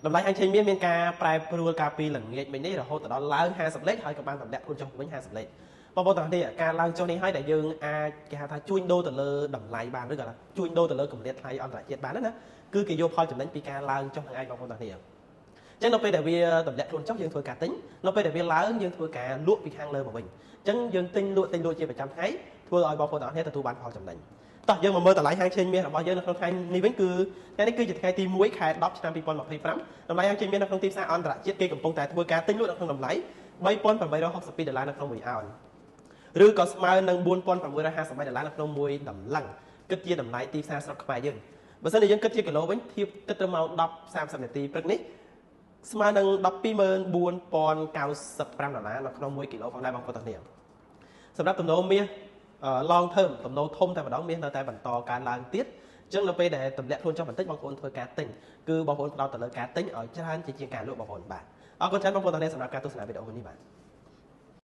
តម្លៃហាងឆេងមាសមានការប្រែប្រួលកាលពីល្ងាចមិញនេះរហូតដល់ឡើង50លេខហើយក៏បានទម្លាក់ខ្លួនចុះវិញ50លេខបងប្អូនទាំងនេះការឡើងចុះនេះហើយដែលយើងអាចគេហៅថាជួញដូរទៅលើតម្លៃបានឬក៏ជួញដូរទៅលើកម្រិតថ្លៃអន្តរជាតិបានណាគឺគេយកផលចំណេញពីការឡើងចុះនឹងឯងបងប្អូនទាំងនេះអញ្ចឹងនៅពេលដែលវាទម្លាក់ខ្លួនចុះយើងធ្វើការទិញនៅពេលដែលវាឡើងយើងធ្វើការលក់ពីខាងលើមកវិញអញ្ចឹងយើងទិញលក់ទិញលក់ជាប្រចាំថ្ងៃធ្វើឲ្យបងប្អូនទាំងអស់គ្នាទទួលបានផលចំណេញតោះយើងមកមើលតម្លៃហាងឆេងមាសរបស់យើងនៅក្នុងថ្ងៃនេះវិញគឺថ្ងៃនេះគឺជាថ្ងៃទី1ខែ10ឆ្នាំ2025តម្លៃហាងឆេងមាសនៅក្នុងទីផ្សារអន្តរជាតិគេកំពុងតែធ្វើការទិញលក់នៅក្នុងតម្លៃ3862ដុល្លារនៅក្នុងមួយអោនឬក៏ស្មើនឹង4653ដុល្លារនៅក្នុងមួយតម្លឹងគិតជាតម្លៃទីផ្សារស្រុកខ្មែរយើងបើសិនជាយើងគិតជាគីឡូវិញធៀបគិតទៅម៉ោង10:30នាទីព្រឹកនេះស្មើនឹង124,095ដុល្លារនៅក្នុង1គីឡូផងដែរបងប្អូនទាំងគ្នាសម្រាប់ទំនោរមាស long term ទំនោរធំតែម្ដងមាសនៅតែបន្តកើនឡើងទៀតអញ្ចឹងនៅពេលដែលទម្លាក់ខ្លួនចុះបន្តិចបងប្អូនធ្វើការទិញគឺបងប្អូនផ្ដោតទៅលើការទិញឲ្យច្រើនជាជាងការលក់បងប្អូនបាទអរគុណច្រើនបងប្អូនទាំងនេះសម្រាប់ការទស្សនាវីដេអូនេះបាទ។